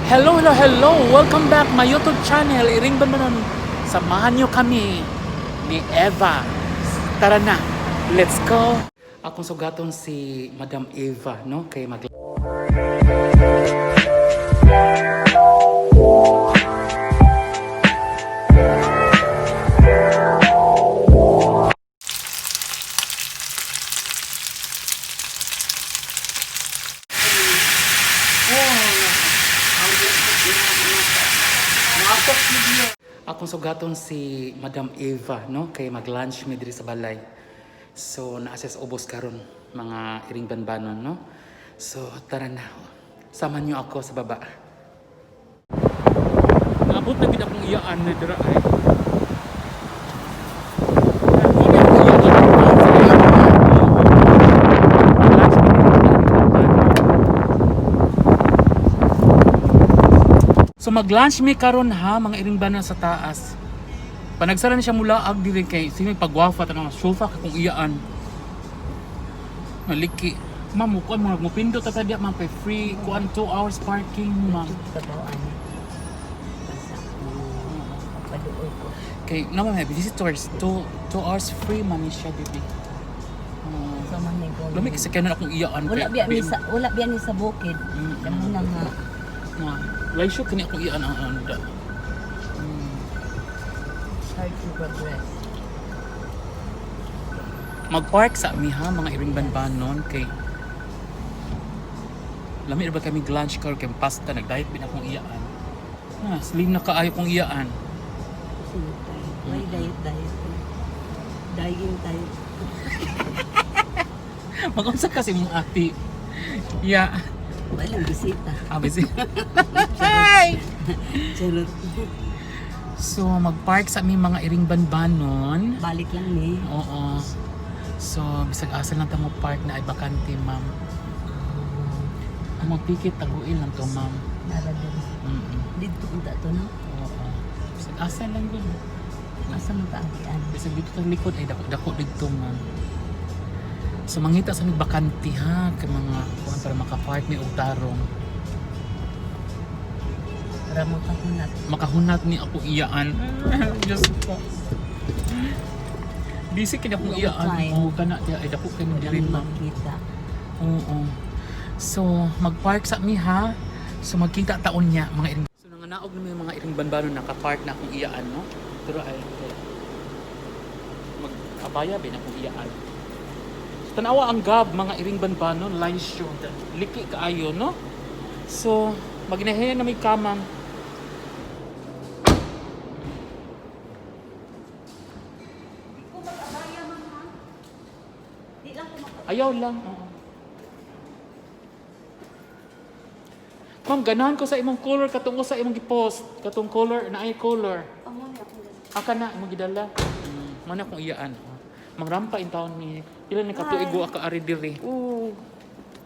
Hello, hello, hello! Welcome back my YouTube channel, Iring Banbanon. Samahan niyo kami ni Eva. Tara na, let's go! Akong sugaton si Madam Eva, no? Kay mag. Akong sugaton si Madam Eva, no? Kay mag-lunch mi diri sa balay. So, naa siya sa ubos karon mga iring banbanon, no? So, tara na. Samahan niyo ako sa baba. Naabot na gid akong iyaan ni dira ay. So mag-lunch mi karon ha, mga iring banan sa taas. Panagsara na siya mula ag diri kay sino pagwafa tanang sofa kay kung iyaan. Maliki. Ma'am, kuan mo mupindot ta diya ma'am kay free kuan 2 hours parking, ma'am. Kabawaan. Basta, paduoy ko. Kay naman may visitors 2 2 hours free man ni siya bibi. So man ni ko. Lumi kasi kaya na akong iyaan Wala kay biya ni sa wala biya ni sa bukid. Damo na nga. Nga, laysyo kini akong iyaan ang anda. Hard to progress. Magpark sa mi ha, mga iring banbanon kay lami ra ba kami lunch car kay pasta nag-diet bin akong iyaan. Na, slim na kaayo kong iyaan. Sunod tayo. May diet diet. Dying tayo. Mag-unsa kasi mong ati. Yeah. Walang bisita. Ah, busy. Charot. So, magpark sa aming mga iring banbanon. Balik lang ni. Oo. So, bisag asa lang ta mo park na ay bakante, ma'am. Ang mga ticket taguil lang to, ma'am. Nara diri. Didto unta to, no? Oo. Bisag asa lang gud. Asa man ta agian? Bisag dito sa likod ay dako dako didto, ma'am. So mangita sa mig bakante ha kay mga kuan para makapark ni og tarong. Para makahunat. Makahunat ni ako iyaan. Diyos ko. Busy kini akong No iyaan. time. Oo, kana diya ay dako kay diri, Walang ma'am. makita. Oo. So, magpark sa mi ha. So, magkita taon niya, mga iring. So, nanganaog na may mga iring banbano nakapark na akong iyaan, no? Pero ay, okay. Mag-abaya ba na akong iyaan. So, tanawa ang gab, mga iring banbano, line show. Liki kaayo, no? So, maginahiya na may kamang. Di ko mag-abaya, ma'am, ha? Di lang ko maka- Ayaw lang. Oo. Ma'am, ganahan ko sa imong color katong sa imong gipost. Katong color, na ay color. Amo ni akong gas- Aka na, imong gidala. Mana akong iyaan. Oh. Mangrampa in taon mi. Pila ni katuig wa ka ari diri. Oo.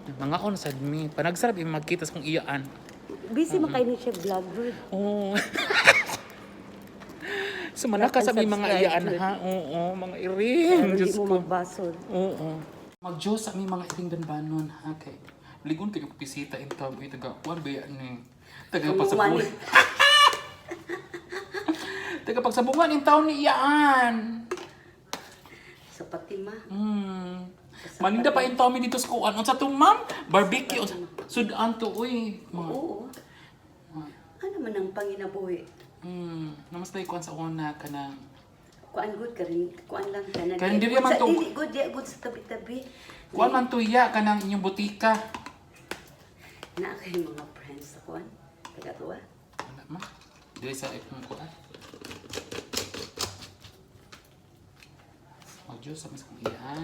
Mga on sad mi. Panagsarap imong magkita sa kong iyaan. Busy man kayo ni siya vlogger. Oo. So manaka sa mi mga Subscribe iyaan to it. ha. Oo, mga iring. Pero Diyos di mo ko. magbasol. Oo. Mag-Diyos sa aming mga iring banbanon, ha? Kay, ligon kayo pisita in town. Uy, taga, kuwan ba yan eh? Taga pagsabungan. Taga pagsabungan in town ni Iyaan. Sa Fatima. Maninda pa in town mi dito sa kuwan. Unsa to, ma'am? Barbecue. Sudan to, uy. Mga, Oo. Ano man ang panginabuhi? Namas na ikuan sa una ka na. Kuan good ka rin. Kuan lang ka na. Kaya hindi man Sa to- dili good, di good sa tabi-tabi. Kuan man to iya ka ng inyong butika. Na kay mga friends sa kuan. Taga tuwa. Wala, ma. Dili sa ikong kuan. Mag-Diyos sa mas kong iyaan.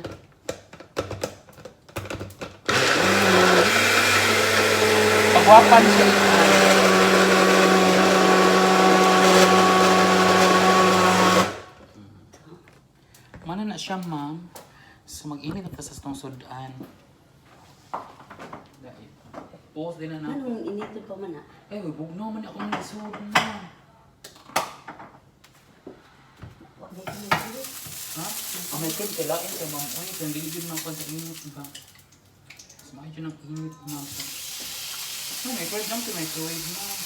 Pagwapan siya iyaan. Mana na siya, ma'am. So, mag-init na ta sa itong sudan. Dahil. Pause din na na. Anong inito pa man ah? Eh, bugno man ako ng lisod na. Wa ba ko nagsulit? Ha? Ang may kid, kailangan kay ma'am. Uy, kaya hindi yun man sa init ba? Mas maayo dyan ang init, ma'am. No, microwave lang to microwave, ma'am.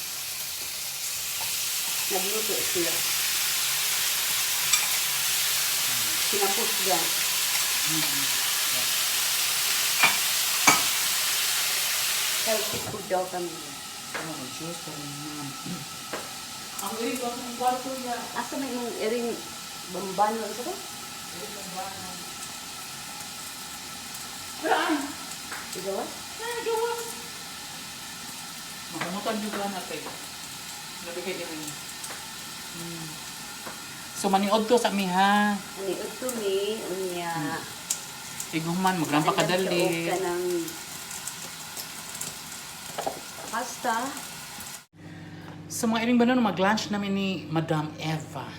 Nagluto siya. Sinapos siya. Healthy food daw kami. Ano ko, juice pa rin ma'am. Ang iring ko, ang kwarto niya. Asa may imong iring bambano isa ko? Wala ay! Igawa? Ay, gawa! Makumutan yung ka natin. Nabigay din rin. So, maniod to sa mi ha. Ani udto mi unya. Iguman, magrampa ka dali. Ka ng pasta. So mga iring banon, mag-lunch namin ni Madam Eva.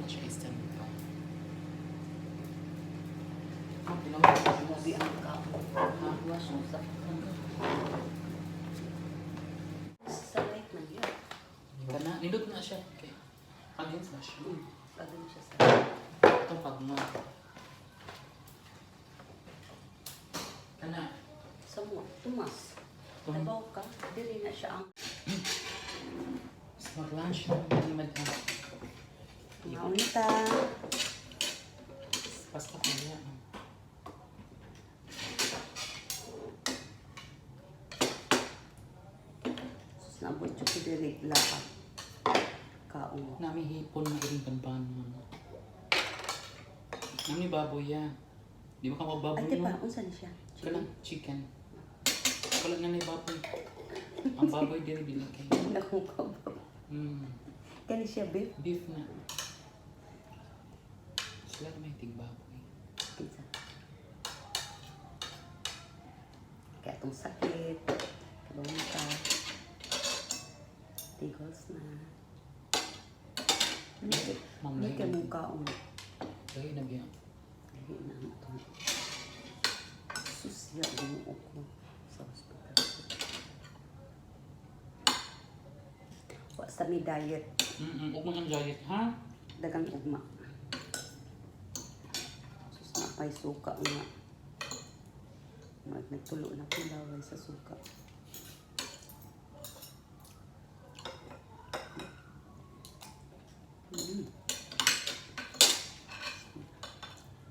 Siya is dito. Grabe ang kaon. Magawa susa. Sa light man yun. Kana, nindot na siya. Okay. Against ba siya? Pagano siya sa Itong pagmo. Kana. sa mo. Tumas. Tum- Tabaw ka. Dili na siya ang So mag-lunch namin ni Madam. maunta. Basta kaya. Sus nabot siya ko dili lahat. Kaon. Nami hipon na iring banbanon. Nami baboy ya. Di ba ka mababoy Ate no? pa, unsa ni siya? Kanang chicken. Wala na na baboy. Ang baboy diri dili kay. Naku ka ba? Kani siya beef? Beef na. Sila na may tig baboy. Pizza. Kaya itong sakit, kabawin ka, tigos na. Ma'am, Hindi lahi ka na. mong kaon. Lahi na biya. Lahi na ang itong susya ginoo ko sa hospital. Wa sa mi diet, Ug man ang diet ha? dagang ugma. Sus na pa'y suka nga. Nagtulo na ko laway sa suka.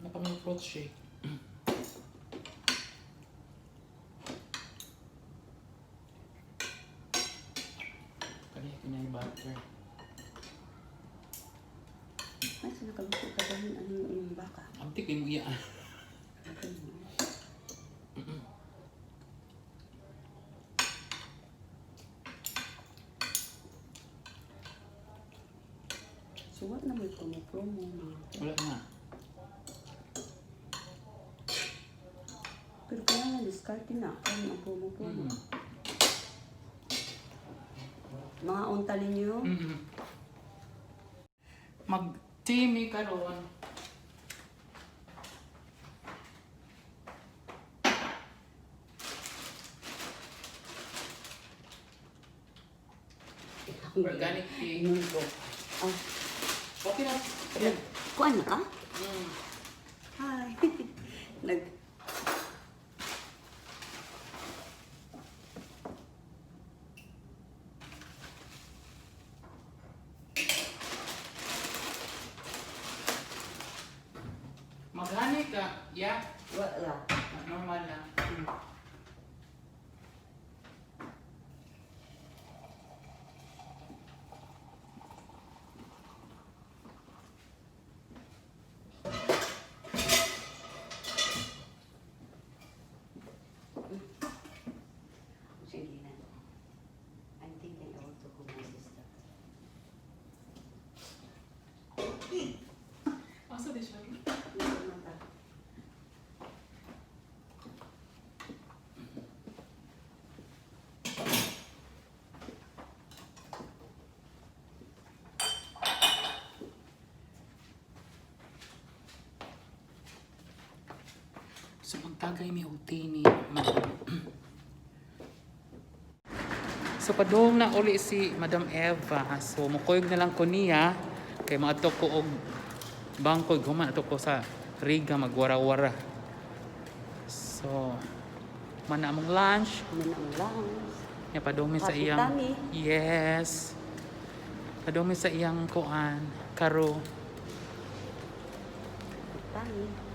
Napa may fruit shake. Kani kinay butter. Ay, sa nakaluto ka dahil ang iyong baka. Amtik mo iya. Suwat na may promo-promo. Mga. Wala na. Pero kaya nga, diskarte na. Kaya ang promo-promo. Mga unta ninyo. Mag-tea mi karon. Organic tea. Inom ko. Ah, Okay na. kuan na ka? Hi. Nag... Maghani ka. Yeah. Wala. Normal lang. Sige na. I'm thinking I want to call my sister. Asa di siya? Mata. So magtagay mi og tea ni Madam. So padung na uli si Madam Eva. So mukuyog na lang ko niya kay maadto ko og bangko human ato ko sa Riga magwara-wara. So mana among lunch. Mana ang lunch. Ya, padung mi sa Happy iyang tummy. Yes. Padung mi sa iyang kuan, karo. Tummy.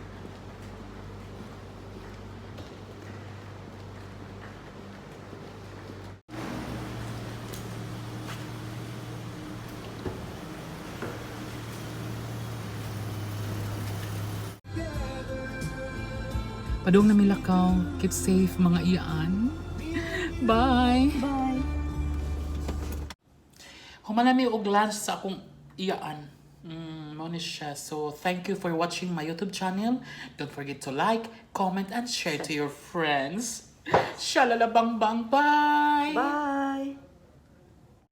Padung na mi lakaw. Keep safe, mga iyaan. Bye. Bye. Human na mi og lunch sa akong iyaan. Mao ni siya. So, thank you for watching my YouTube channel. Don't forget to like, comment, and share to your friends. Shalala bang bang. Bye! Bye.